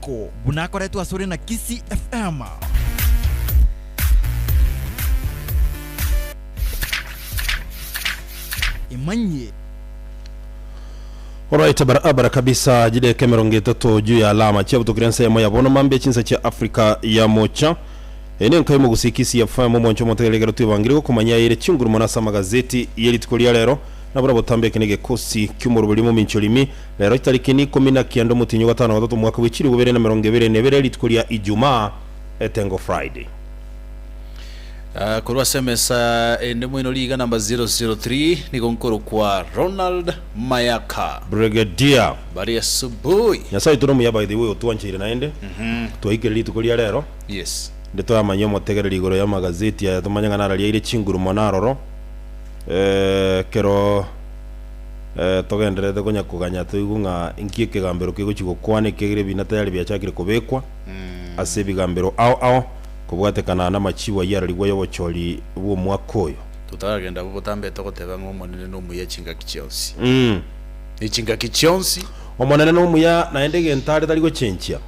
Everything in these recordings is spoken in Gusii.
Ko buna akoretwe asore na Kisii FM. Emanyie. Alright, barabara kabisa chideka emerongo etato juu ya alama chiabutokire ensemo ya bono mambia chinsa chia Africa ya mocha Eye nenka y'omogusii Kisii FM omwancho omotegereri ekero twebangire gokomanyia ayere chinguru mono ase amagazeti ye rituko ria rero nabura botambe eke negekosi ki'omoroberi omomincho rimi Rero chitariki n'ikomi na kianda omotienyi o gatano na gatato omwaka bwe chilifu bibere na emerongo ebere na ebere, rituko ria Ijumaa, Etengo Friday. Ah, korwa ase emesa ende moino riga namba 003 nigo nkorokwa Ronald Mayaka. Brigadier. Bari asubuhi. Nyasae oito nomuya by the way otwancheire naende twaikire rituko ria rero Yes. inde toramanye omotegereri igoro y'amagazeti aya tomanye ng'a narariaire chinguru mono aroro eh, ekero Togendererete konya koganya toigwe ng'a inki ekegambero kegochia gokwana, ekiagera ebina tayari biachakire kobekwa ase ebigambero ao ao kobwatekana namachibo ayio ararigwe ay'obochori bw'omwaka oyo. Totaragenda abwo botambe togoteba ng'a Omonene nomuya chingaki chionsi. Ne chingaki chionsi. Omonene nomuya, naende egento are tari gochenchia.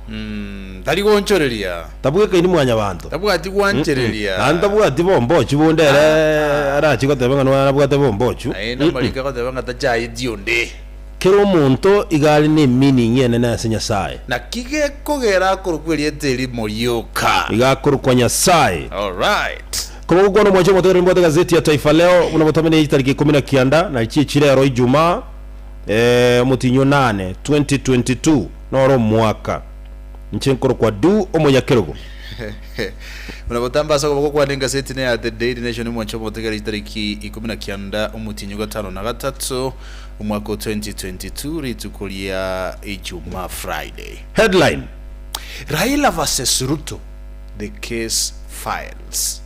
Tari goonchoreria. Tabwekaini mwanyabanto. Tabwati gwanchereria. Naende tabwati bombochu bonde ere arachie goteba ng'a nonya nabwate bombochu. Naende amariko agoteba ng'a tachayeti onde. Kera omonto iga are nemeaning enene ase Nyasae. Naki gekogera akorokwa erieta erimo rioka. Iga akorokwa Nyasae. Alright. Koba gokwana omwancho omotegereri mbwate egazeti ya Taifa Leo buna botambe chitariki ikomi na kianda na chiechire ero Ijumaa omotienyi o nane 2022 noro omwaka. Inche nkorokwa Du omonyakerogo. Buna botambe ase okoboko kwane engaseti neya The Daily Nation omwancho omotegereri chitariki ikomi na kianda omotienyi o gatano na gatato omwaka o 2022 rituko ria Ijumaa Friday. Headline. Raila vs Ruto the case files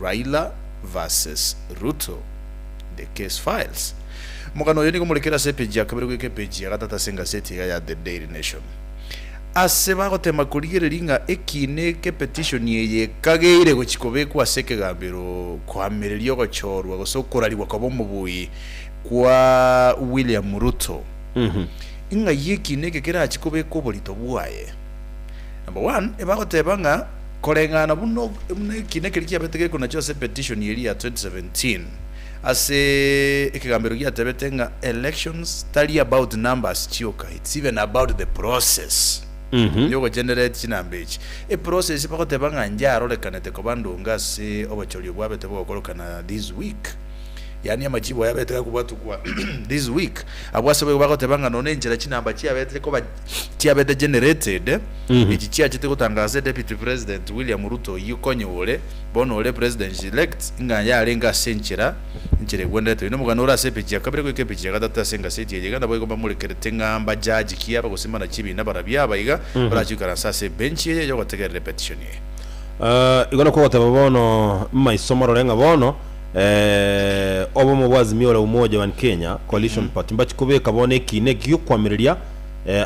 Raila vs Ruto the case files Omogano oyo nigo omorekere ase epeji ya kabere goika epeji ya gatato ase engaseti iga ya The Daily Nation. Ase bagotema korigereria ng'a ekiina eke petition eye ekageire gochia kobekwa ase ekegambero koamereria ogochorwa gose okorarigwa koba omobui kwa William Ruto, ing'ai ekiina eke kerachie kobekwa oborito bwaye? Number one, ebagoteba ng'a koreng'ana buna buna ekiina keria kiabete gekonachwa ase petition eria ya 2017 ase ekegambero giatebete ng'a elections tari about numbers chioka, it's even about the process yogogenerate chinamba echi. Eprocess bagoteba ng'a njarorekanete koba ndonge ase obochori obwabete bogokorokana this week, yaani amachibu aya abete gakobwatukwa this week, abwo ase boigo bagoteba ng'a nonya enchera chinamba chiabete koba chiabete generated, echi chiachete gotangasa Deputy President William Ruto oyio konya ore Bono ore President elect ng'a yarenge ase enchera enchera egwenerete. Oyo nomogano ore ase epeji ya kabere goika epeji ya gatato ase engaseti eye iga naboigo mbamorekerete ng'a mbajaji ki aba gose mbanachi ebina barabio aba iga barache goikaransa ase ebenchi eye yogotegerera epetition eye. Igo nakwo ogoteba bono maiso morore ng'a bono obomo bwa Azimio la Umoja One Kenya Coalition Party mbachi kobeka bono ekiina eki giokwamireria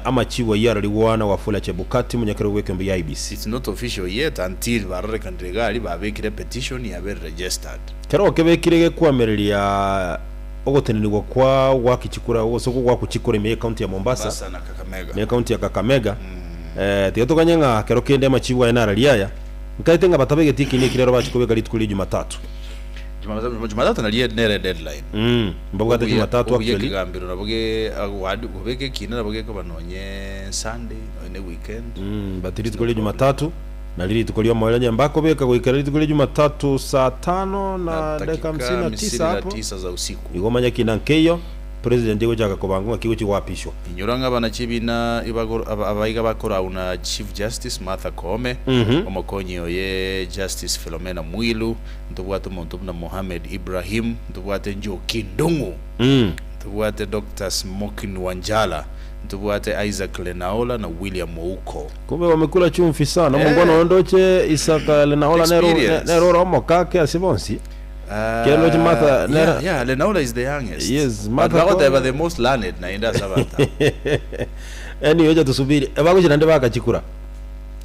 Amachibu ayio ararigwa na Wafula Chebukati, omonyakerogo bw'ekeombe gia IEBC. It's not official yet until barorekanire iga aria babekire petition yabeire registered. Kera okebekire gekwamereria ogotenenigwa kwa ogoaka chikura gose ogoakwa chikura ime y'ecounty ya Mombasa Mombasa na Kakamega. na ecounty ya Kakamega. Tiga toganye ng'a kero kende amachibu aya nararie aya, nkaete ng'a batabegeti ekiina eki rero bachia kobeka rituko ria Jumatatu. Jumatatu nario nere deadline. Mbabwate Obuya Jumatatu obuya actually. ekegambero nabo ge agwad gobeka ekina nabo gekoba nonye Sunday nonye ne weekend. But It's rituko no ria problem. Jumatatu nario rituko ri'omoerio onye mbakobeka goikera rituko ria Jumatatu saa tano Na na dakika dakika hamsini na hamsini tisa na hapo tisa za usiku. igo omanye kina nkeiyo president egochaka kobangwa ng'aki gochia goapishwa. Inyora ng'a abanachibina ibagoro aba abaiga bakorau na Chief Justice Martha Koome, omokonyi oye Justice Philomena Mwilu, Ntobwate omonto buna Mohamed Ibrahim, ntobwate Njoki Ndung'u, ntobwate Doctor Smokin Wanjala, ntobwate Isaac Lenaola na William Ouko. Kumbe wamekula chumvi sana. Omongwana oyo ndoche Isaka Lenaola nere Experience. nere ore omokake ase bonsi. Kero ndoche Martha yeah, nere yeah, Lenaola is the youngest. Yes, But Martha bagoteba Koome. the most learned naende ase abanto aba. Anyway, ocha tusubiri. Bagochia naende bagachikura.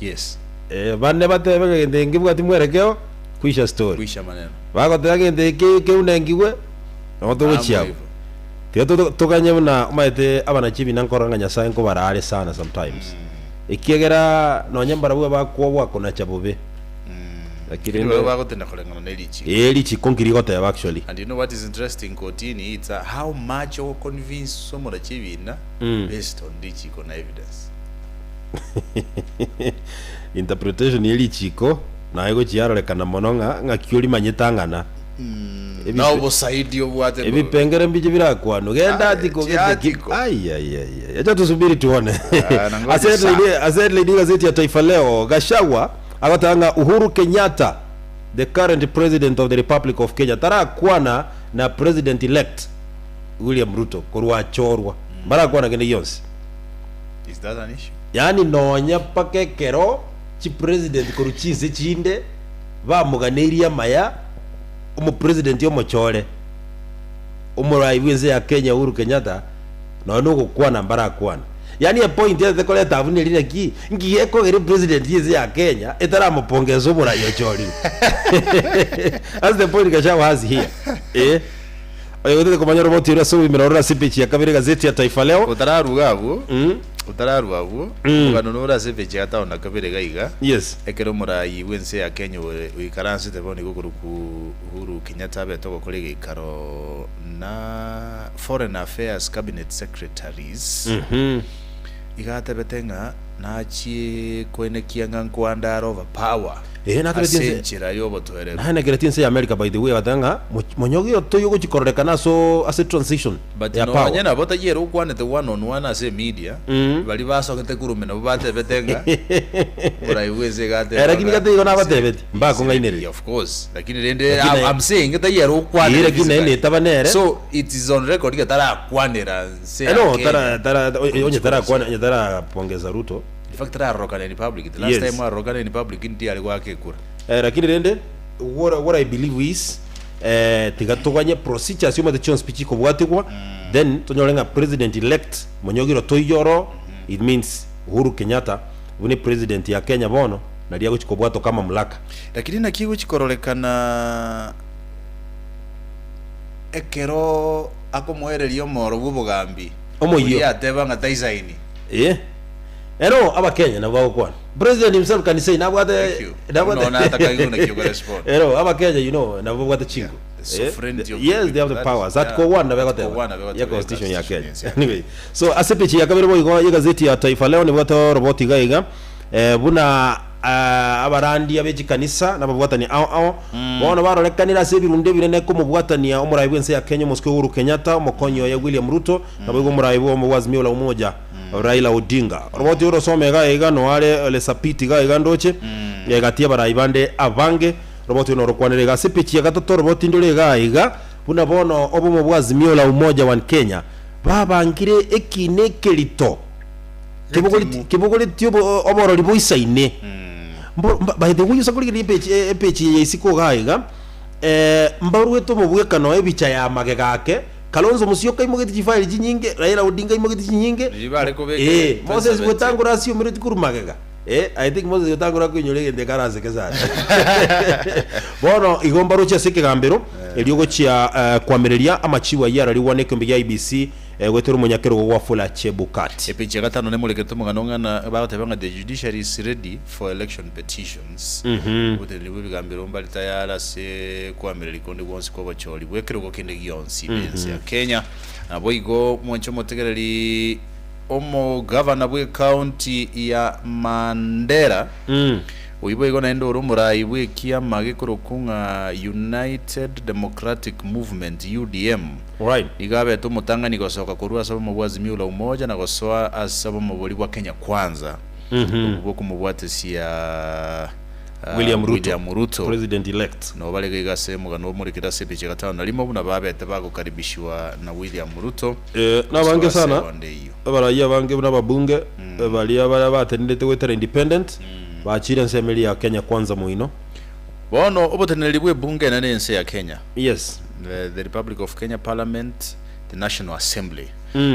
Yes. Eh, bande batebe ng'a gento nkebwati mwerekeo, kwisha story. Kwisha maneno. Bagoteba gento eke keunengigwe, nabo togochia Amo abwo. igo. Tiga to- toganye buna omanyete abanachibi na nkorora ng'a Nyasaye nkobara are sana sometimes. Ekiagera nonya mbarabwo abakwoboa konacha bobe. Lakini Lakini rende barabwo bagotenda koreng'ana ne richiko. ee richiko nki rigoteba actually. And you know what is interesting kotini it's a how much ogo convince omorachi ebina based on richiko na evidence. Interpretation ye richiko naye gochia yarorekana mono ng'a ng'aki orimanyete ang'ana. Na obosaidi obwate korwa. Ebipengere mbiche birakwanwe. Genda Aye, article gete ki. chiarticle. Ai ai ai ai. Acha tusubiri tuone. Ah, na ngoja Ase headline sana. ase headline y'egazeti ya Taifa Leo, Gachagua agoteba ng'a Uhuru Kenyatta the current president of the Republic of Kenya tarakwana na president elect William Ruto korwa achorwa. Mbarakwana kende gionsi. Is that an issue? Yaani nonya mpaka ekero chipresident korwa chinse chinde bamoganeirie amaya omopresident omochore omorai bw'ense ya Kenya Uhuru Kenyatta nonya nogokwana mbarakwana. Yaani epoint etete koreta abwo neri naki nki ekogera epresident y'ense ya Kenya etaramopongeza omorai ochorire. That's the point Gachagua has here. Eh. Oyo gotete komanya oroboti oria ase obogima ororo ase epeji ya kabere egazeti ya Taifa Leo. Otararuga abwo, otararua abwo, omogano nore ase epeji ya gatano na kabere iga iga, Yes. ekero omoraai bw'ense ya Kenya ore oikaransete bono iga okorokwa Uhuru Kenyatta abete ogokora egeikaro na Foreign Affairs Cabinet Secretaries, iga atebete ng'a nachie koenekia ng'a nkoanda are over power Ee, natebetie ase ense enchera y'obotoereru. Naenekeretie ense ya America by the way agateba ng'a moch- monyogi otoiyo ogochia kororekana aso ase transition But ya nonye power. nabo tari ere okwanete one on one ase emedia, baria basogete korwa nabo batebete ng'a omorai bwense iga Eh, ateba lakini ng'a gati igo is nabatebetie, ready, is mbakong'ainereria. ready, of course. Lakini rende Lakini I'm, naye- I'm saying tari ere Ee, okwanire lakini naye physically. netaba nere. So it is on record iga tarakwanera nse Eh, ya no, Kenya. tara tara onye Korwa tarakwana onye tarapongeza Ruto. In fact tararorokana in public. The last Yes. time arorokana in public ndi are goaka ekura. Eh, lakini rende what, what I believe is eh, tiga toganye procedures omanyete chionsi pi chikobwatigwa then tonyore ng'a president elect monyogiro toiyoro it means Uhuru Kenyatta buna epresident ya Kenya bono naria agochi kobwatoka amamulaka. Lakini naki egochi kororekana ekero akomoereria omoro bw'obogambi Omoyio. oria ateba ng'a taisaini. Eh. Ero abakenya nabo bagokwana. President himself can say nabwate Thank you. nabwate Unaona hata kaiguna naki okorespond. Ero abakenya you know nabo babwate chingo. The sovereignty of the yes they have the people. powers. That is- Article yeah. 1 nabo Article egoteba. 1 nabo egoteba Ya constitution ya Kenya. constitution, yes, Anyway, so ase epeji ya kabere boigo y'egazeti ya Taifa Leo nibwate oroboti iga iga eh, buna ah, abarandia be chikanisa nababwatani ao ao bono barorekanire ase ebirundo ebinene komobwatania omorai bw'ense ya Kenya omosike Uhuru Kenyatta omokonyi oye William Ruto naboigo omorai bw'omo bwa Azimio la Umoja Raila Odinga. Oroboti orosome iga iga noare ole Sapit iga iga ndoche egati y'abarai bande abange. Oroboti oro norokwanere iga ase epeji ya gatato oroboti ndore iga iga buna bono obomo bwa Azimio la Umoja One Kenya babangire ekina ekerito kebogoreti kebogoreti obo oborori boisaine. Mbo mba by the way ase korigereria epeji epeji eye isiko iga iga mbaruete omobwekano ebicha ya magega ake Kalonzo Musyoka aimogeti chifaili chinyinge, Raila Odinga aimogeti chinyinge. Riria bare kobeka Eh, Moses 2017. Wetangula asiomereti korwa magega. Eh, I think Moses Wetangula akoinyora egento ekero araseke sana. Bono igo mbaroche ase ekegambero erio gochia eh, koamereria amachibu ayio ararigwa nekeombe gia IEBC eh, goetera omonyakerogo Wafula Chebukati. Epeji ya gatano nemorekete omogano ng'a na bagoteba ng'a the judiciary is ready for election petitions. Oboteneneri bw'ebigambero mbare tayari ase koamereria konde gwonsi kw'obochori bw'ekerogo kende gionsi ime y'ense ya Kenya. Naboigo mwanche omotegereri omogavana bw'ecounty ya Mandera oyio boigo naende ore omorai bw'ekiama gekorokwa ng'a United Democratic Movement, UDM, Right. nigo abete omotang'ani gosoka korwa ase obomo bwa Azimio la Umoja na gosoa ase obomo boria bwa Kenya Kwanza. Obwo bw'okomobwatesia William Ruto. William Ruto. President elect. Nabo bare iga ase omogano omorekire ase epicha ya gatano na rimo buna babete bagokaribishwa na William Ruto Eh, nabange gosoa ase sana eronda eyio. abarai abange buna ababunge baria baria batenenete goetera independent bachire ensemo eria ya Kenya Kwanza moino. Bono oboteneneri bw'ebunge enene y'ense ya Kenya, Yes. the Republic of Kenya Parliament, the National Assembly,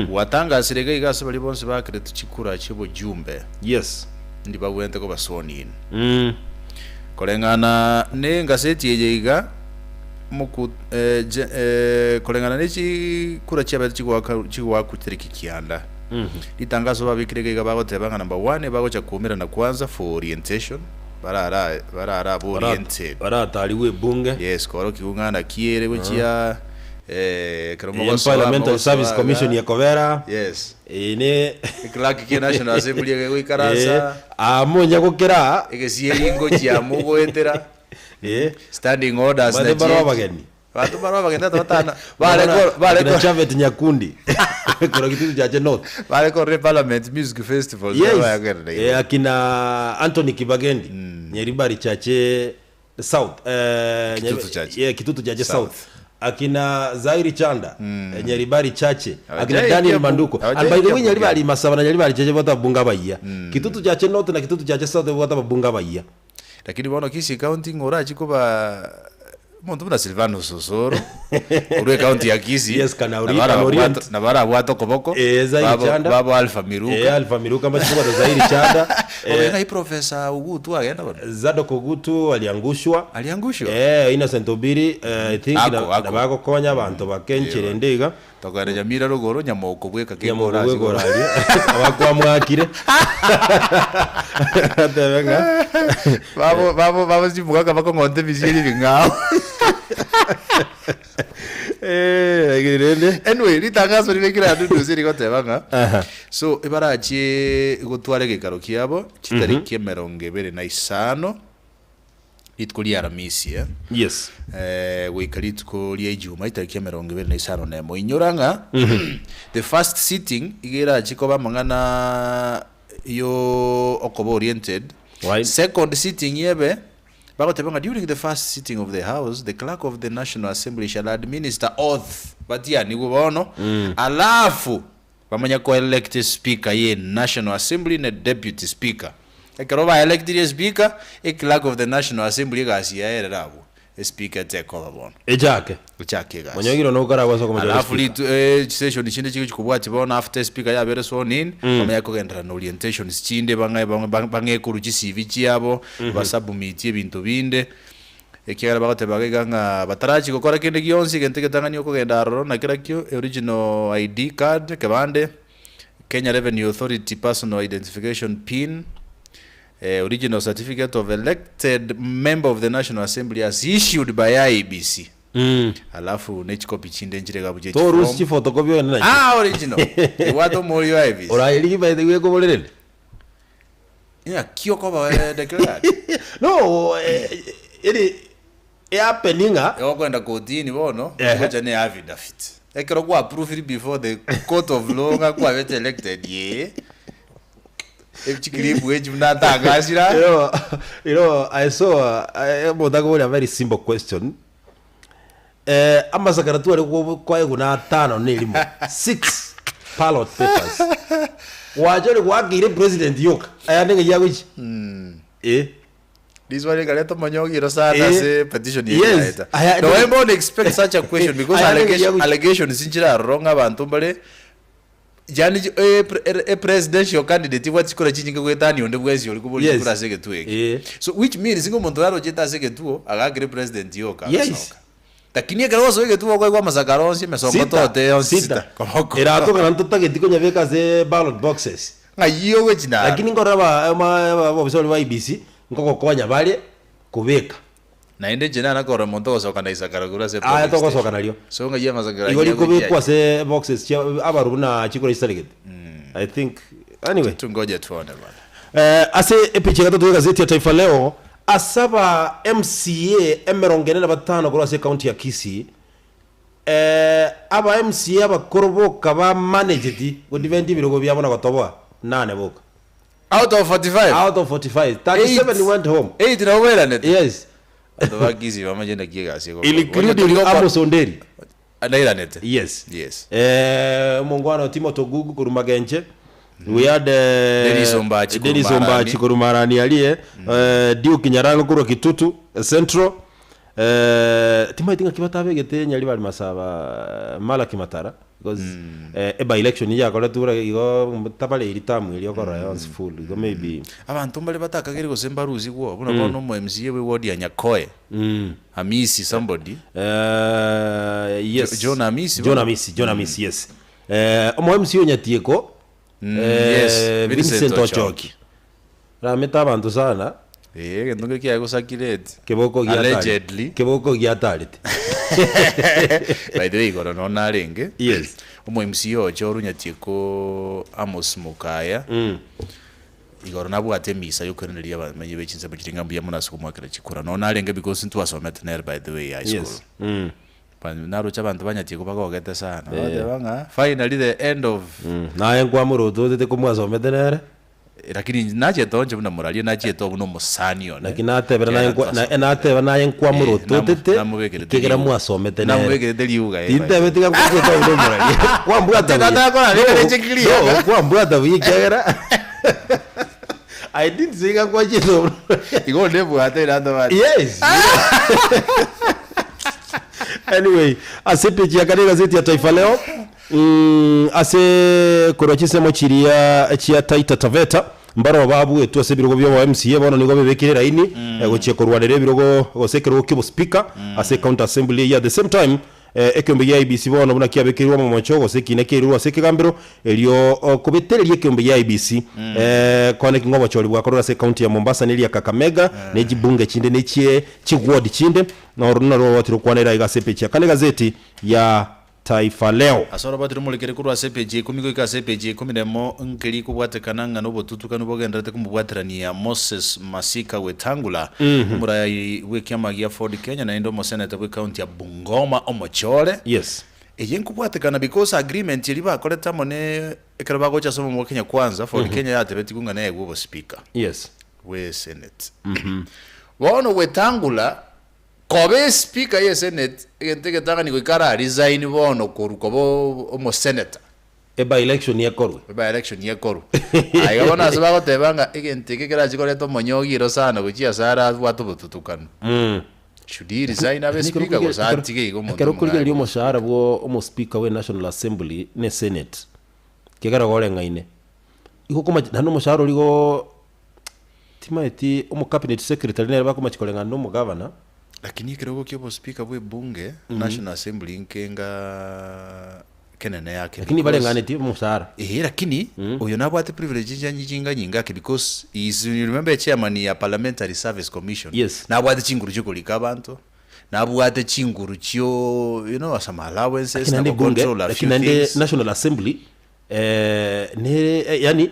bwatangasire iga iga ase baria bonsi baakeretwe chikura chi'obojumbe. Yes. Ndi bagwenerete koba sworn in. Koreng'ana nengaseti eye iga, moku eh, je eh, koreng'ana ne chikura chiabete chigoaka chigoakwa chitariki kianda. Ritangaso babekire iga iga bagoteba ng'a number one bagocha koumerana kwanza for orientation, barara barara ba oriented. Baratarigwe ebunge. Yes, korokigwa ng'a naki ere gochia ekero Eye mogosoa Parliamentary Service mogosoa Commission iga. ekobera. Yes. Eye ne Eclerk kia National Assembly egegoikaransa. Aa monya gokera. Egesieri ngochia mogoetera. Standing orders Omanyete nachi mbaro echi. abageni. Abanto mbaro abageni tata batana bare Bono ko bare akina ko Chavet Nyakundi korwa Kitutu Chache North. bare korora eparliament music festival Yes. bayagerera Eh, igoro. akina Anthony Kibagendi Nyaribari Chache South. Eh, Kitutu Nyaribari- Chache. Yeah, Kitutu Chache South. South. Akina Zairi Chanda eh, Nyaribari Chache. Akina Hawajai Daniel kia bu- Manduko. And hawajai by the kia way Nyaribari bunge. Masaba na Nyaribari Chache bwata bunga bayia. Kitutu Chache North na Kitutu Chache South bwata bunga bayia. Lakini bono Kisii County ng'a orachi koba omonto buna Silvanus Osoro korwa ecounty ya Kisii Yes, kana ori- nabo kana arabwate orient. nabo arabwate okoboko Eh, Zairi babo Chanda. babo Alpha Miruka Eh, Alpha Miruka mbache kobwata Zairi Chanda. Obe Eh, ng'ai Professor Ogutu agenda bono? Zadok Ogutu aliangushwa. Aliangushwa? Eh, Innocent Obiri eh, I think Ako, na- ako. nabagokonya abanto bakenchere ende iga. Tokogenda Nyamira rogoro, nyamoko bweka kegora Nyamoko ase bweka igoro. oraria abakwamwakire atebe ng'a Babo babo babo chimogaka bakong'onta ebisieri ebing'ao. Eh, lakini rende Anyway, ritangaso ribekire ande ndusia rigoteba ng'a Aha. so ebarachie gotwara egekaro kiabo chitariki emerongo ebere na isano Rituko ria Aramisi, eh? Yes. Eh, goika rituko ria Ijuma etariki emerongo ebere na isano na emo. Inyora ng'a the first sitting iga erache koba amang'ana yo okoba oriented. Right. Second sitting ebe bagoteba ng'a during the first sitting of the house the clerk of the National Assembly shall administer oath batianigwe bono alafu Bamanya ko elect speaker ye National Assembly ne deputy speaker. Ekero ba electirie speaker, e clerk of the National Assembly egasi yaye erere abwo. E speaker tekoba bono. Echake. Echake egasi. Monyogire one okaragwe ase okomochora Alafu speaker. ritu eh, chisession chinde chigochi kobwatia bono after speaker yabere sworn in, bamanya kogenderera na orientations chinde bang'e bang'e bang'e korwa chi CV chiabo, basubmitie ebinto binde. Ekiagera bagoteba iga ng'a batarachi gokora kende gionsi, egento egetang'ani okogenda aroro na kerakio original ID card, ekebande, Kenya Revenue Authority personal identification pin, original certificate of elected member of the National Assembly as issued by IEBC. Alafu ne chikopi chinde nchire iga buya Torusia echiform. chifotokopi ogende nachio. Ah, original. Ebwate omorio wa IEBC. Orayerigie by the way ekoborerende. Naki okoba declared? No, eh, eri ehappen ng'a Okoenda kotini bono, Ehe. ogocha ne affidavit. Ekero kwa prove before the court of law ng'a kwabete elected yee. Echikiribu echi buna ntangasira. You know, you know, I saw uh, omonto akoboria a very simple question. Eh, amasakara tware kwaegwa na atano na erimo. Six ballot papers. Gwachore gwakeire president yoka. Aya neng'ai agochia. Eh. This one ikareta omonyogiro sana Eh. ase petition Yes. yaeta. Aya- No, I don't expect such a question because Aya neng'ai allegation, agochia. allegations nchiraroro ng'a abanto mbare Yani e, pre- e presidential candidate ibwate chikura chinyinge goetania onde bwensi ori koboria Yes. chikura ase egetuo eke. Eh. So which means ng'a omonto narochete ase egetuo agakire president yoka Yes. agasoka. Lakini ekero gosoa egetuo okoigwa amasakara onsi emesongo Sita. tote yonsi Sita. sita koboko. Eratokana ntotageti konyabeka ase ballot boxes. Ng'ai ogochi naro. Lakini nkorora ba ama abobisa baria ba IEBC nkogokonya bare kobeka. Naende inche nana korora omonto ogosoka na isakara korwa ase Aya polling station. togosoka nario. So ng'ai amasakara Igo ayio rikobekwa agochia ase boxes chia abarwa buna chikura chitaregete. I think anyway. Tungoje tuone bana. Eh, ase epicha ya gatato y'egazeti ya Taifa Leo, ase aba MCA emerongo ene na batano korwa ase ekaunti ya Kisii, eh, aba MCA abakoro boka ba manageti godefend ebirogo biabo na gotoboa nane boka. Out of 45? Out of 45, 37 Eight. went home. Eight nabo bairanete? Yes. Abanto ba Kisii bamanye naki egasi egokorwa. Including Amos Onderi. Nairanete? Yes. Yes. Eh, omongwana Timothy Ogugu korwa Magenche. We had eh, Dennis Ombachi korwa Dennis Marani. Ombachi korwa Marani aria. Eh, Duke Nyarango korwa Kitutu eh, Central. Eh, timaeti ng'aki batabegete Nyaribari Masaba Malaki Matara because eh, e by election yakoretwe buna igo tabareiri term eria okorora yonsi full igo maybe Abanto mbare batakagere gose mbarusigwe oo, buna bono omo MCA bwe ward ya Nyakoe, Hamisi somebody. Eh, yes. John Hamisi John bono? Hamisi, John Hamisi, yes. Eh, omo MCA o Nyatieko. Yes, Eh, Vincent Vincent Ochoki. Ochoki. Ramete abanto sana. Eh, egento nkeri kiaye gosakireti. Keboko giatari- Allegedly. Keboko giatarete. By the way, igoro nonya narenge. Yes. Omo MCA oche orunyatie ko Amos Mokaya. Igoro nabwate emisa yokoiraneria abamenyi be chinsemo chiria ng'a mbuya mono ase komoakera chikura. Nonya narenge because ntwasomete nere by the way high school. Yes. Mm. Ba- Naroche abanto banyatie ko bagogete sana. Bagoteba ng'a finally the end of Naye nkwamorota otete komwasomete nere. Lakini inche nachiete onche buna moraria, nachiete oo buna omosani one. Naki natebera naye Ekiagera nkwa- na- twasomete. nateba naye Eh, nkwamorota namu- otete, namobekerete ekiagera riuga. mwasomete nere. Namobekerete riuga, eh, by the way. Tintebeti ng'a nkwachiete oo buna omoraria. Kwambwata buya. Tinataka No, korabeka clear. no, kwambwata buya ekiagera I didn't say ng'a nkwachiete oo buna omoraria. Igo ondebwate inatobati. Yes. Anyway, ase page ya kane egazeti ya Taifa Leo mm, ase korwa chinsemo chiria chia Taita Taveta mbaro babuetwe ase ebirogo bia obo MCA bono nigo bebekire eraini eh, gochia korwanera ebirogo gose ekerogo kia obospika ase county assembly eyio at the same time eh, ekeombe gia IEBC bono buna kiabekeirwe omomocho gose ekina kiairurwe ase ekegambero erio oh, kobetereria ekeombe gia IEBC eh, kone ki ng'a obochori bwakorwa ase county ya Mombasa na eria Kakamega ne chibunge chinde ne chie chiward chinde Na oro narwo oroboti rokwanera iga ase epeji ya kane egazeti ya Taifa Leo. Ase oroboti romorekere korwa ase epeji ya ikomi goika ase epeji ya ikomi nemo, nkeri kobwatekana ng'a nobotutukanu bogendererete komobwaterania Moses Masika Wetangula, omorai bw'ekiama gia Ford Kenya naende omoseneta bw'ecounty ya Bungoma omochore. Yes. Eye nkobwatekana because agreement eria bakorete amo ne ekero bagocha ase omomo bwa Kenya Kwanza, Ford Kenya yatebetigwe ng'a neyegwe obospeaker. Yes. bwe senate. Bono Wetangula koba espeaker ye senate egento egetang'ani goika ara resign bono korwa koba omosenator. E by election ekorwe. E by election ekorwe. Aiga bono ase bagoteba ng'a egento eke kerache koreta omonyogi ero sana gochia ase are abwate obotutukanu. Should he resign abe speaker gose atige iga omonto Ekero okorigereria omong'aini? omoshahara bwo omospeaker bwe national assembly ne senate, kegera goreng'aine, igo okomachi naende omoshahara oria igo Timaeti omo cabinet secretary nere bakomachi koreng'ana na omogavana. Lakini ekerogo kia obospeaker bwe ebunge, National Assembly nkenga kenene yake Lakini because bareng'anetie omosaara. Eeh lakini oyo nabwate privilege chinga chinga nyinge ake because he is you remember chairman ya Parliamentary Service Commission. Yes. Nabwate chinguru chiokorika abanto, nabwate chinguru chio you know some allowances Lakini na naende ebunge, control a lakini few naende things. National Assembly eh, nere yaani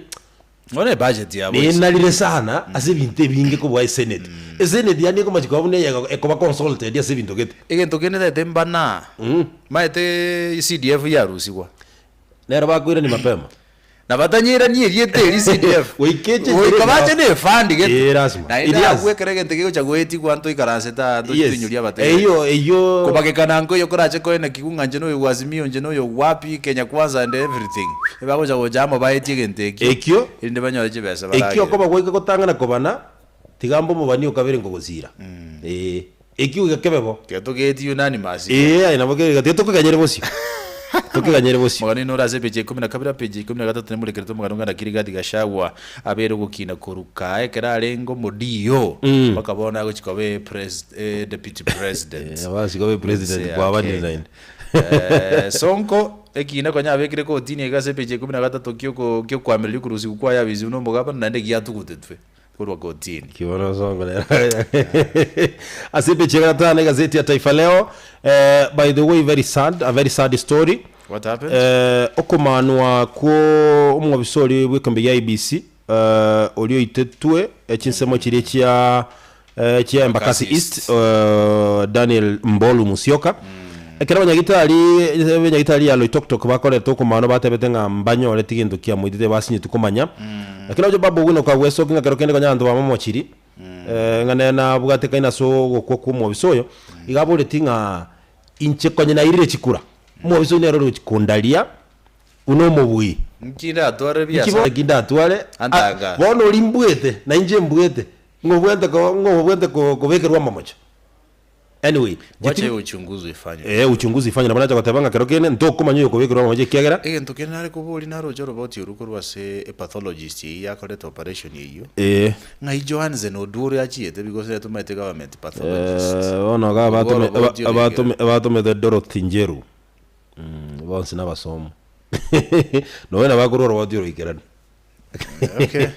Bono ebudget yabo ase. Nenarire sana ase ebinto ebinge kobua esenate. Esenate yaani ekomachi koba buna eye ekoba consulted ase ebinto gete. Egento kende tagete mbana, maete CDF yarusigwa. Nero bakoirania mapema. Na batanyeiranie erieta eri CDF. Goika eche Goika bache na efund gete. Eh, lazima. Naende It has. abwo ekero egento kegocha goetigwa ntoikaransete aa Yes. toinyorie abategereri. Eyio eyio. Kobagekana nkoiyo korache koenekigwa ng'a inche noyo bwa Azimio inche noyo wapi Kenya Kwanza and everything. Ebagocha gocha amo baetie egento ekio, Ekio, erinde banyore chibesa ekio baragere. okoba gwaika gotang'ana kobana, tiga mbe omobani o kabere nkogosiira. Ee, ekio iga kebe bo. Tiga togetie unanimous iga. Ee, aye nabo kere iga, tiga tokeganyere bosio, tokeganyere bosio. Omogano oino ore ase epeji ya ikomi na kabere apeji ya ikomi na gatato nemorekerete omogano ng'a naki Rigathi Gachagua abeire ogokina korwa kaa ekero arenge omodio mpaka bono agochia koba epres deputy president. Eh, abasi koba epresident Ense ya kwabanire Kenya. naende. Eh, Sonko Ekina konya abekire kotini iga ase epeji ya ikomi na gatato ki'oko ki'okoamereria okorusigwa kwaye abisiwe nomogabana naende giatugutetwe korwa kotini. Kibono Sonko nere ase epeji ya gatano egazeti ya Taifa Leo eh, by the way very sad a very sad story What happened? eh, okomanwa kwo omwobisa oria bw'ekambi ya IEBC eh, oria oitetwe eh, chinsemo chiria chia eh, chia Embakasi Embakasi East East. eh, Daniel Mbolu Musyoka ekero abanyagitari abanyagitari ya Loitoktok bakorete okomano batebete ng'a mbanyoreti gento kiamoitete basinyeti komanya lakini oche Babu Owino kagwesokia ng'a kero kende konya abanto bamomochiri eh, ng'a nere nabwatekaine ase ogokwa kwa omobisa oyo iga aboreti ng'a inche konye nairire chikura omobisa oyo nere ore gochi kondaria buna omobui. Nki ndatware Nki ebiasara? bono nki ndatware? Antangase. Ah, bono oria mbuete, na inche mbuete, ng'o obwate ko ng'o obwate ko kobekerwa amamocho. Anyway, Wacha jeti- uchunguzi ifanywe. eh, uchunguzi ifanywe nabo nacha goteba ng'a kero kende ntokomanya oyo okobekerwa amamocho ekiagera Egento kende nare koboria naroche oroboti orwo korwa ase epathologist eyio yakorete operation eyio, eh, ng'ai Johansen Oduor achiete because nere tomaete government pathologist. eh, bono iga Orwo abatome oroboti aba- orenge. abatome abatomete Dorothy Njeru, bonsi nabasomu. Nonya nabo akorwa oroboti oroikeranu. Okay.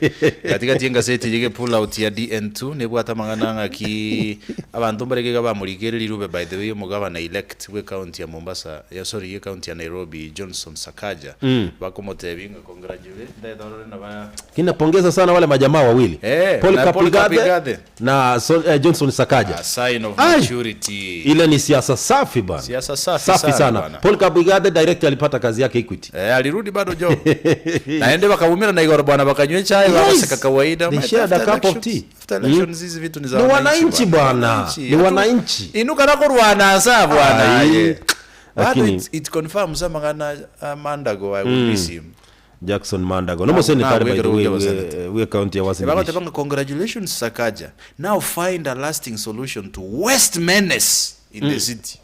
Gatigati engaseti eye pull out ya DN2 nebwate amang'ana ng'aki abanto mbarenge iga bamorikeire rirube by the way omogabana elect bwe county ya Mombasa ya sorry ye county ya Nairobi Johnson Sakaja bakomotebia ng'a congratulate ntaete orore naba Lakini napongeza sana wale majamaa wawili Eh, Paul na Paul Kapigathe Kapigathe. na so, eh, Johnson Sakaja. A sign of Ai! maturity. Ile ni siasa safi bana. Siasa safi Safi sana sana. bana. Paul Kapigathe direct alipata kazi yake Equity. Eh, alirudi bado job. Naende bakaumira na igoro bwana bakanywa chai Yes. bakaseka kawaida. They My, shared a after cup of elections- tea. After elections hizi vitu ni za Ni wananchi bwana. Ni wananchi. Inuka na kurwana asa bwana. Ai. Aye. Bado Lakini- it, it confirms amang'ana Mandago I will miss him. Jackson Mandago. Nomo senator by the way, Nagwekera obuya we, we county ya Uasin Gishu. Bagoteba congratulations Sakaja. Now find a lasting solution to waste menace in the city.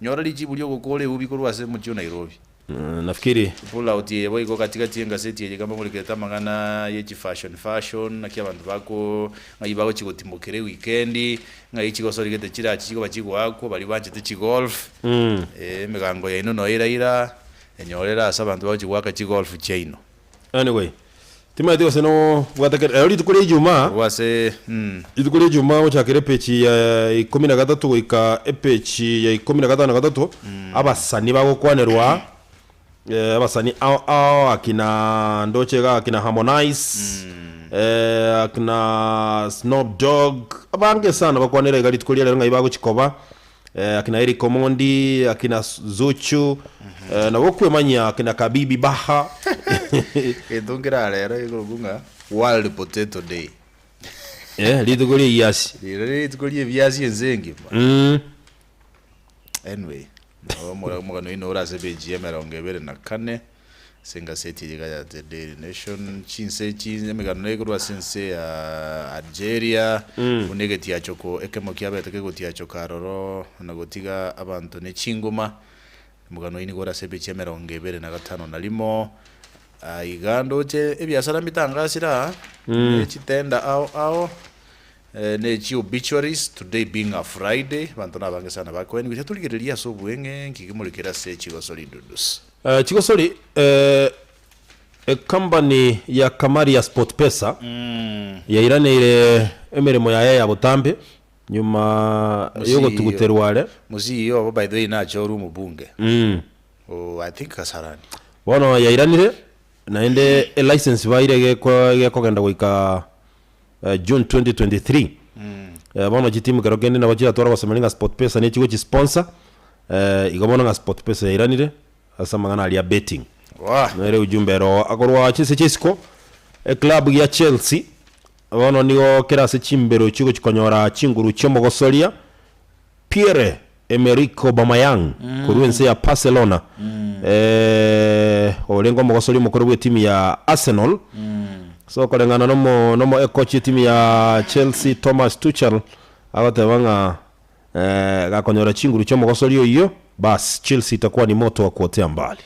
Nyora richibu riogokora eubi korwa ase omochie o Nairobi. Mm, nafikiri Pull out eye boigo katikati y'engaseti eye kamba morekerete amang'ana ye chifashion fashion naki abanto bako ng'ai bagochi gotimokera ewikendi ng'ai chigosori gete chirachi chigoba chigoakwa baria banchete chigolf eh, emegango yaino noyo eraira Enyorere ase abanto bagochia goaka chigolf chiaino. Anyway, timanyeti gose nobwate kere ero rituko ria Ijumaa, Korwa ase mm. rituko ria Ijumaa gochakera epeji ya ikomi na gatato goika epeji ya ikomi na gatano na gatato, abasani bagokwanerwa eh, abasani ao ao akina ndoche iga akina Harmonize, eh, akina Snoop Dogg, abange sana bakwanera iga rituko ria rero ng'ai bagochikoba. Eh, akina Eric Omondi, akina Zuchu, eh, nabo okwemanyia akina Kabibi Baha. Gento nkerarero gekorokwa ng'a World Potato Day. Eh, rituko ria ebiasi. Rero rituko ria ebiasi ense engima. Anyway, omogano oino ore ase epeji ya emerongo ebere na kane. Ase engaseti eye iga ya The Daily Nation, chinse echi emegano ekorwa ase ense ya Algeria, buna egetiachoko ekemo kiabete kegotiachoka aroro na gotiga abanto ne chinguma. Omogano oyio nigo ore ase epeji emerongo ebere na gatano na rimo. Aiga ndoche ebiasara mbitangasire aa, ne chitender ao ao. Ne chi obituaries, today being a Friday, abanto nabange sana bakoenigwa, tiga torigererie ase obweng'e nki kimorikere ase chigosori dudus. Chigosori, Ecompany ya kamari ya SportPesa yairaneire emeremo yaye ya botambe nyuma yogotuguterwa are. Mosii obo by the way nachorwe omobunge o I think Kasarani. Bono yairanire naende elicense baire gekogenda goika June 2023. Bono chitimu kero kende nabo chiratware ogosemania ng'a SportPesa nigo chigochi sponsor, igo bono ng'a SportPesa yairanire ase amang'ana aria a betting. Wah! Nere ujumbe ero oo. Akorwa chinse chia isiko, eclub gia Chelsea bono nigo kere ase chimbero chigochi konyora chinguru chi'omogosoria Pierre Emerick Aubameyang korwa ense ya Barcelona orenge omogosoria omokoro bw'etimu ya Arsenal. So okoreng'ana nomo nomo ekochi etimu ya Chelsea Thomas Tuchel agoteba ng'a gakonyora chinguru chi'omogosoria oyio bas Chelsea itakuwa ni moto wa kuotea mbali.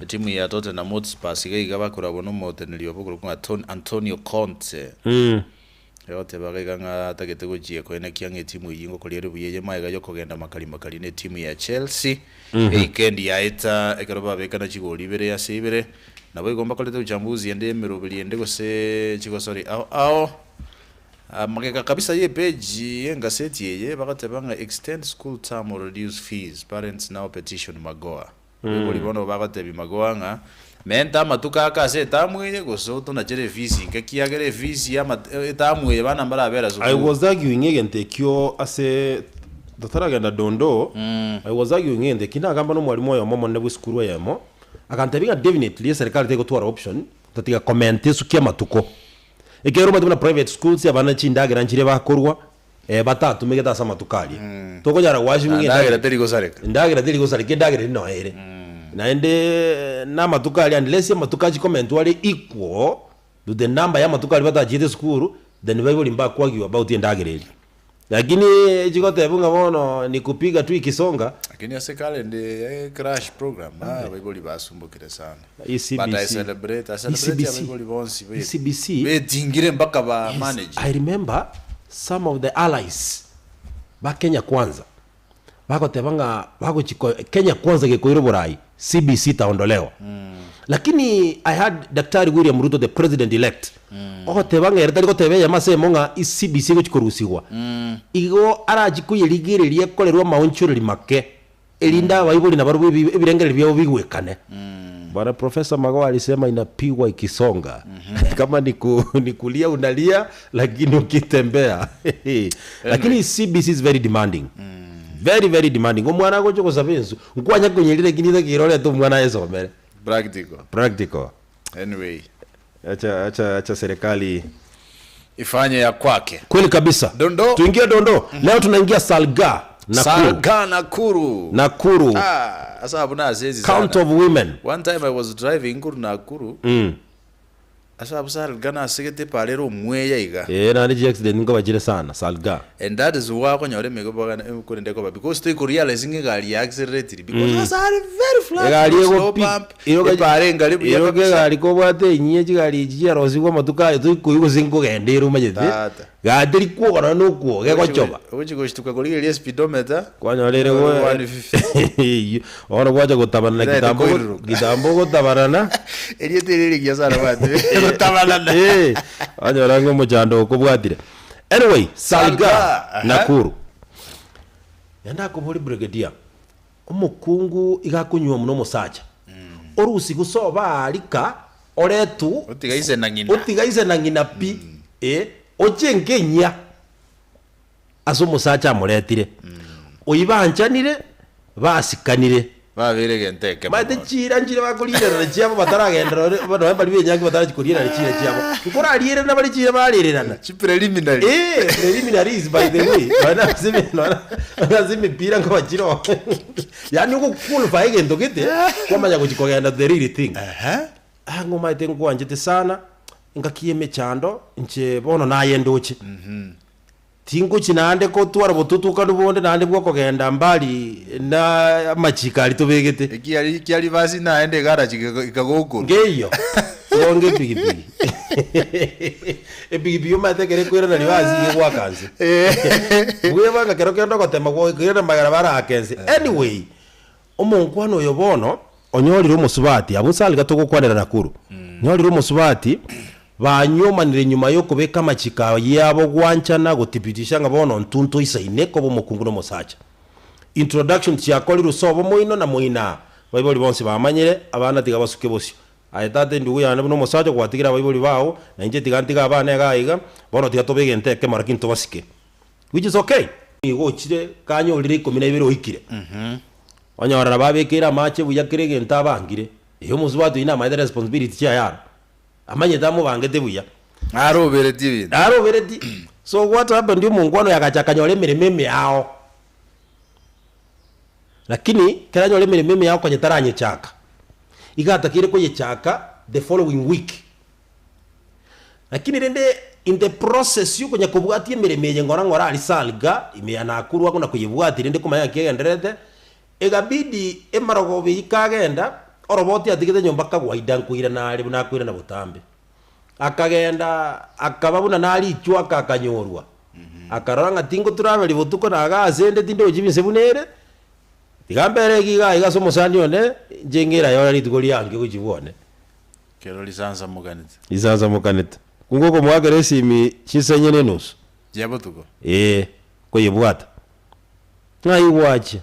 Etimu ya Tottenham Hotspurs iga iga bakoragwa nomoteneri obo okorokwa ng'a Antonio Conte. Egoteba iga ng'a atagete gochia koenekia ng'a etimu eyio ngokoria ere buya eye magega y'okogenda makari makari n'etimu ya Chelsea. Eikendi yaeta ekero babekana chigori ibere ase ibere. Naboigo mbakorete uchambuzi ende y'emeroberi ende gose chigosori ao ao. Magega kabisa y'epeji y'engaseti eye bagoteba ng'a extend school term or reduce fees, parents now petition Magoha. Abaibori bono bagotebia Magoha ng'a, Menta amatuko ake ase etamu eye, gose otonachere efisi inke, ekiagera efisi y'etamu eye bana mbarabera I sukuru. was arguing egento ekio ase totaragenda dondoo, I was arguing egento ekio nagamba nomwalimu oyomo omonene bw'esukuru eyemo, agantebia ng'a definitely eserikari tegotwara option tatiga komenta esuki amatuko. Ekiagera omanyete buna private schools abana chindagera nchire bakorwa, batatumegete ase amatuko aria. Tokonyara goassume ng'a Endagera teri gosareka. Endagera teri gosareka, endagera eri noyo ere. Naende na amatuko aria unless amatuko achie komentwa are equal to the number ya amatuko aria batachiete esukuru, then baibori mbakoargue about endagera eria. Lakini chigotebwa ng'a bono ni kupiga tu ikisonga. Lakini ase current crash program ah, abaibori basumbukire sana. Hii But I CBC. celebrate, I Hii celebrate CBC. abaibori bonsi Hii CBC. betingire mpaka ba Yes, manage. I remember some of the allies ba Kenya Kwanza. Bagoteba ng'a bagochi ko Kenya kwanza gekoira oborai, CBC itaondolewa. Lakini I heard Daktari William Ruto the president elect ogoteba ng'a ere tari goteba eyemo ase eyemo ng'a CBC egochi korusigwa. Igo arachi koyerigereria ekorerwe amaonchoreri make erinde abaibori nabarobwo ebi ebirengererio biabo bigwekane. Bwana Professor Magoha alisema inapigwa ikisonga kama ni ku ni kulia unalia lakini ukitembea lakini CBC is very demanding very very demanding omwana agocha gosaba ensu nkwanya konyerira lakini etakeire orete omwana ayesomere Practical. practical Anyway. acha acha acha serikali Ifanye ya kwake. kweli kabisa Dondoo. tuingie dondoo leo tunaingia Salga Nakuru Salga Nakuru. Nakuru Ah, asa abuna asezi count sana. of women One time I was driving kuru Nakuru. Ase abwo Salga nasegete epara ere omweya iga. Ee naende chiaccident nkobachire sana Salga. And that is why okonyora emegobogano korende ekoba because toikorealize ng'a egari ya accelerated because ase are very flat Egari no slow egopi bump epara engare buya iroka kabisa. egari kobwate enyia chigari echi chiarosigwe amatuko aya toikoigwa gose nkogenda ere omanyete Tata. gati teri kwoga nonya na okwoga egochoba. Ogochi goshtuka korigereria speedometer Kwanyora ere onyore go 150. eyio bono gwacha gotabanana Erete kitambo koiruruka. kitambo ogotabanana Erieta eri rigiya sana bwate gotabanana. Eh, wanyora ng'a omochando okobwatire. Anyway, Salga, Salga, aha. Nakuru. Naende akobori brigadier, omokungu iga akonywa buna omosacha, orusie gose oba arika oretu Otiga ise na ng'ina. otiga ise na ng'ina pi, eh, oche enka enyia. Ase omosacha amoretire, oyio banchanire, basikanire. Babeire egento ekemo Maete bono. chiira nchire bakoriererana chiabo bataragenderera ore nonya baria b'enyangi batarachi korierana chiira chiabo. Nkorariererana bare chiira barererana. Chi preliminary. Eh, preliminaries by the way. Nonya na ase eme nonya na ase emepira nkoba chire oo. Yaani ogoqualify egento gete, kwamanya gochi kogenda to the real thing. Ehe. Ah, ng'a omanyete nkwanchete sana, engaki y'emechando, inche bono naye ndoche. Tingochia naende gotwara obotutukanu bonde naende bw'okogenda mbali na amachiko aria tobegete. Ekiari kia rivasi naende egarachi ekagokorwa. Nkeiyo, igo epigipigi. Epigipigi omanyete ekero ekoirana rivasi iga egoaka nse. Bwebanga kero kende ogotema koirana magega nabo araake nse. Anyway, omonkwana oyo bono, onyorire omosubati, abwo nse iga togokwanera Nakuru, onyorire omosubati, banywomanire nyuma yokobeka amachiko ayio abo gwanchana gothibitisha ng'a bono intwe ntoisaine koba omokungu na omosacha. Introduction chiakorirwe sobo moino na moina, baibori bonsi bamanyire, abana tiga basuke bosio. Aye tata endugu yane buna omosacha gwatigire abaibori bao, na inche tiga ntige abana iga iga, bono tiga tobe egento ekemo lakini tobasike. Which is okay. Nigo ochire kanyorire ikomi na ibere oikire. Onyora nabo abekeire amache buya kera egento abangire. Eeh omosubati oyio namanyete responsibility chiaye aro. Amanyete amobangete buya. Aroberetie ebinto. Aroberetie. So what happened omongwana oyo agacha akanyora emeremo emeao. Lakini ekero anyora emeremo emeao konya taranyechaka. Iga atakeire koyechaka the following week. Lakini rende in the process yokonya kobwatia emeremo eye ng'ora ng'ora aria Salga, ime ya Nakuru akona koyebwatia rende komanya ng'aki egendererete, egabidi emarogoba eyio kagenda, oroboti atigete nyomba kawaida nkoirana are buna akoirana botambe. Akagenda akaba buna narichwa aka akanyorwa, akarora ng'a tingotravel botuko naga asende tindochi binse buna ere, tiga mbere iga iga ase omosani one, inche ng'ira yore rituko riange gochia bwone. Kero risansamokanete. Risansamokanete. Kunga okomoakera esimi chinsa inye na enusu. Chia botuko. Ee, koyebwata. Ng'ai gwachia?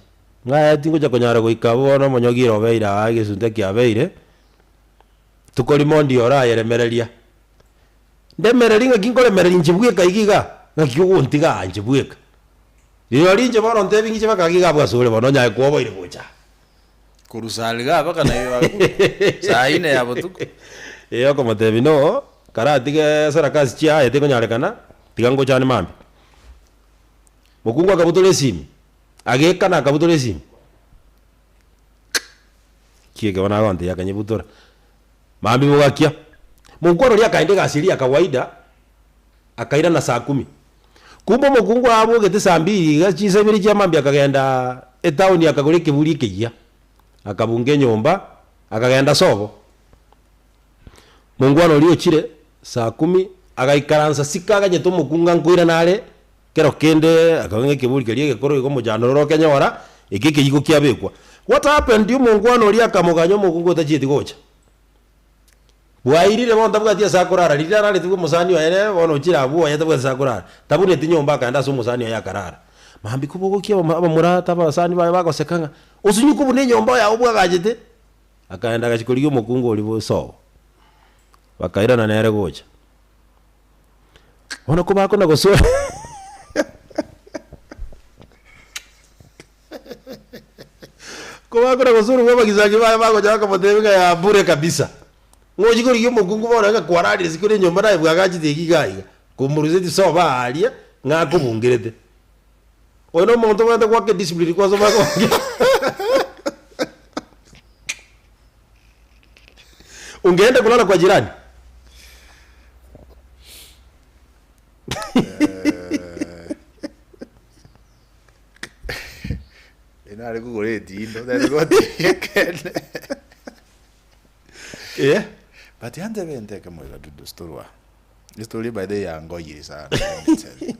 Ng'ai tingocha konyara goika abwo bono omonyogire obeire aa egesunte kiabeire, tukorima ondio orayeremereria. Ndemererie ng'aki nkoremereria inche bweka iga iga, ng'aki ogontiga aa inche bweka. Rirorio inche bono ntebi ng'iche baka iga abwo asore bono onyaye kwoboire gocha aa. Korwa saa riga mpaka na saa ine ya botuko. Ee okomotebia no, karatige sarakasi chiaye tekonyarekana, tiga ngochane mambia. Mokungu akabutora esimi, agekana akabutora esimi. Kieke bono agontebia akanyebutora. Mambia bogakia, mokungu oria akaenda egasi eria ya kawaida, akairana saa kumi. Kumbe omokungu abogete saa mbili iga chinsa ibere chia mambia akagenda etown akagora ekeburi ekeyia, akabunga enyomba, akagenda sobo. Mongwana oria ochire saa kumi, agaikaransa siko aganyete omokungu ankoirana are, kero kende akaba ng'a ekeburi keria egekoro igo omochando ore okenyora. Eke ekeyigo kiabekwa. What happened omongwana oria akamoganya omokungu otachieti gocha. Bwairire bono tabwati ase akorara, riria ararete bwa omosani oye nere bono ochire abwo oye tabwati ase akorara. Tabuneti nyomba akaenda ase omosani oye akarara. Mambia kobogokia abama abamura ata abasani baye bagoseka ng'a osunyuku buna enyomba yago bwagachete, akaenda agachia korigia omokungu oria bosobo. Bakairana nere gocha. Bono kobakona gosoa Kobakora gosorigwa abagisangio baye bagocha bakamotebia ng'a yaa bure kabisa, ng'a ochie korigia omokungu bono ng'a kwararire isiko ria enyomba naye bwagachete eki iga iga, komorusetie sobo aaria ng'a akobungerete. Oyo na omonto obwenerete goaka ediscipline kwanza omanye kobunge Ungeenda kulala kwa jirani? Nare kogora etindo, nare gotebia ekeene. Eh. But yantebe ente ekemo iga Dudu sitorwa. Estory by the way yangoyire sana, let me tell you.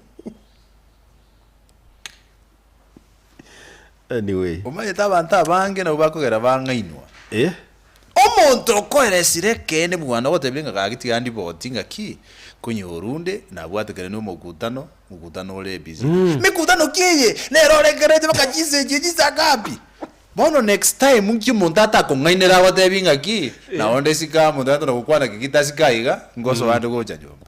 Anyway. Omanyete abanto abange nabwo bakogera bang'ainwa. Eh. Omonto okoeresire ekeene bwana ogotebire ng'a gaki tiga ndiboti ng'aki, konyora onde nabwatekane na omokutano, mokutano ore busy. Mekutano ki eye? Nere orekerete mpaka chinsa echio chinsa ngapi? Bono next time nki omonto atakong'ainera agotebi ng'aki, na onde isiko amo omonto natona gokwana ki kitasika aiga, ngosoa ande gocha nyomba.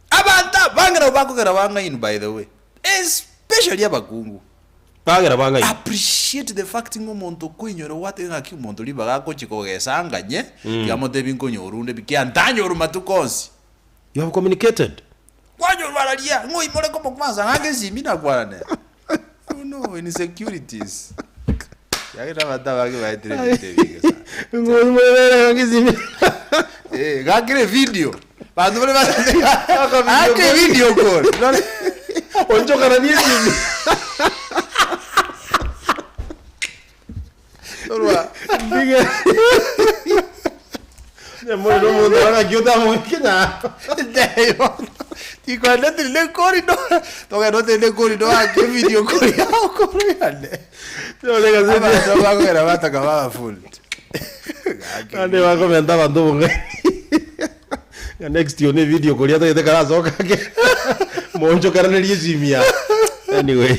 Abanto abange nabo bakogera bang'ainwa by the way, especially abakungu. Bagera bang'ainwa. Appreciate the fact ng'a omonto okoinyora ogwate ng'aki omonto ribaga agochia kogesa anganye, tiga amotebi nkonyora onde bi kiagera ntanyorwa matuko onsi. You have communicated. Kwanyorwa araria, ng'a oimore komokwansa ng'ake esimi nakwana nere. Oh no, insecurities. Kiagera abanto abange baetire ebinto ebinge sana. Ng'a oimore nere ng'ake esimi. Eh, gakire evideo. Banto baria ake evideo call. Onchokananie esimi. Torwa. Mpige. Nyamore nomonto ng'aki otamoike nyaro. Ndeyo. Tikwenda tiri ne corridor. Togenda otende ne corridor ake evideo call yao kore yane. Nore gazeti. Abanto bakogera bataka baba fooled. Naende bakomenta abanto obong'aini ng'a next one evideo koria atagete karasoka ake moonchokeranerie esimi yao. Anyway,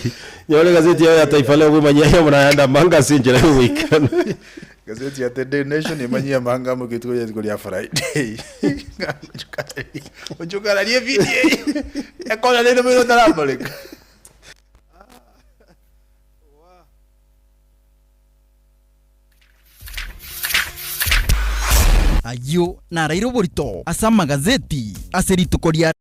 nyore egazeti yao ya Taifa Leo bwemanyia aye buna ayande amange ase enchera ya oboikeranu. Gazeti ya The Daily Nation emanyie amanga amo rituko ria rituko ria Friday. Onchokerarie evideo eye ekona rende moino otaramoreka. Ayio naraire oborito ase amagazeti ase rituko ria.